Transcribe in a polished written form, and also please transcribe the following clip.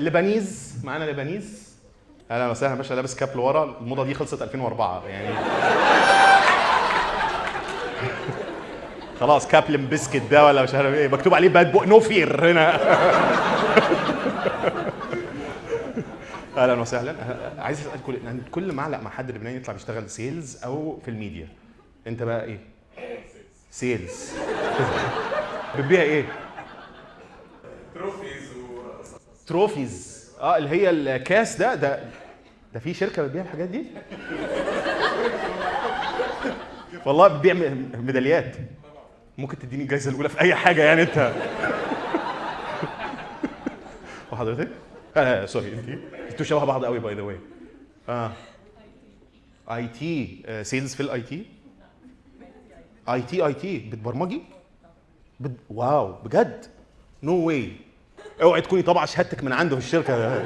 Lebanese، معانا Lebanese. اهلا وسهلا يا باشا. لابس cap لورا، الموضة دي خلصت 2004 يعني. خلاص cap Limp Bizkit ده ولا مش عارف ايه، مكتوب عليه bad boy no fear هنا. اهلا وسهلا. عايز اسال كل يعني كل معلق مع حد لبناني يطلع بيشتغل sales او في الميديا، انت بقى ايه؟ sales. بتبيع ايه؟ trophies و trophies. اللي هي الكاس ده. ده في شركة بتبيع الحاجات دي؟ والله بتبيع ميداليات. ممكن تديني الجايزة الاولى في اي حاجة يعني انت. وحضرتك؟ Sorry، انتوا شبه بعض قوي by the way. IT، sales في ال IT. IT IT بتبرمجي؟ Wow بجد؟ No way. اوعي تكوني طبعا شهادتك من عنده في الشركة.